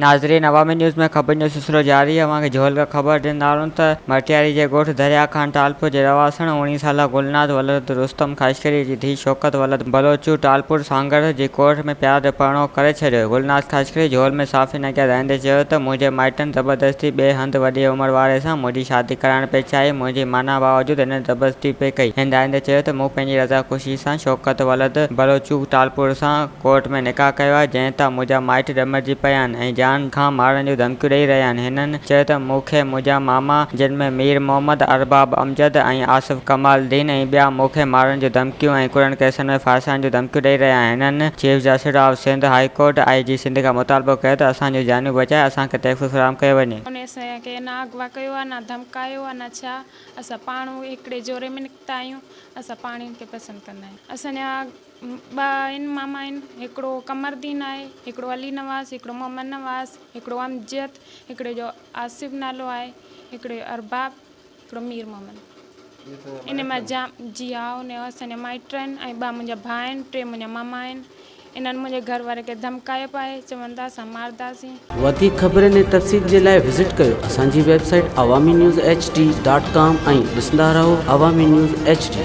ناظرين عوامي نيوز ۾ خبرن جو سلسلو جاري اوهان کي جهول کان خبر ڏيندا هلون ته مٽياري جي ڳوٺ دريا خان ٽالپور جي رهواسڻ اوڻيهه سالا گلناز ولد رستم خاشقري جي ڌيء شوڪت ولد بلوچو ٽالپور سانگهڙ جي ڪورٽ ۾ پيار جو پرڻو ڪري ڇڏيو. گلناز خاشقري جهول ۾ صحافين اڳيان ڳائيندي چيو ته منهنجي مائٽن زبردستي ٻئي هنڌ وڏي عمر واري سان منهنجي شادي ڪرائڻ پئي چاهي منهنجي منع باوجود هنن زبردستي پئي ڪئي. هن ڳائيندي چيو ته مون پنهنجي رضا خوشي سان شوڪت ولد بلوچو ٽالپور سان ڪورٽ ۾ نڪاح ڪيو آهي، جنهن تان منهنجا مائٽ ڏمرجي پيا آهن ۽ جان کان مارڻ جون ڌمڪيون ڏئي رهيا آهن. هنن چيو ته مون کي منهنجا ماما جن ۾ مير محمد، ارباب امجد ۽ آصف ڪمال الدين ۽ ٻيا مون کي مارڻ جون ڌمڪيون ۽ ڪوڙن ڪيسن ۾ ڦاسائڻ جون ڌمڪيون ڏئي رهيا آهن. هنن chief justice of Sindh high court, I G Sindh کان مطالبو ڪيو ته اسان جون جانيون بچائي اسان کي تحفظ فراهم ڪيو وڃي. هن اسان کي نه اغوا ڪيو آهي نه ڌمڪايو آهي نه ڇا، اسان پاڻ هڪڙي جوڙي ۾ نڪتا آهيون، اسان پاڻ ئي ان کي پسند ڪندا آهيون. اسان جا ٻه آهن ماما آهن هڪڙو قمر الدين آهي هڪڙو علي نواز هڪڙو محمد نواز هڪڙو امجد هڪڙي جو آصف نالو آهي هڪڙي جو ارباب هڪڙو مير محمد ان مان جام جي ها ان اسان جا مائٽ آهن ۽ ٻه منهنجا ڀاء آهن ٽي منهنجا ماما آهن انهن منهنجي گهر واري کي ڌمڪايو به آهي چون ٿا اسان مارداسين. وڌيڪ خبرن ۽ تفصيل جي لاء وزٽ ڪيو اسان جي website Awami news H D dot com ۽ ڏسندا رهو عوامي نيوز ايڇ ڊي.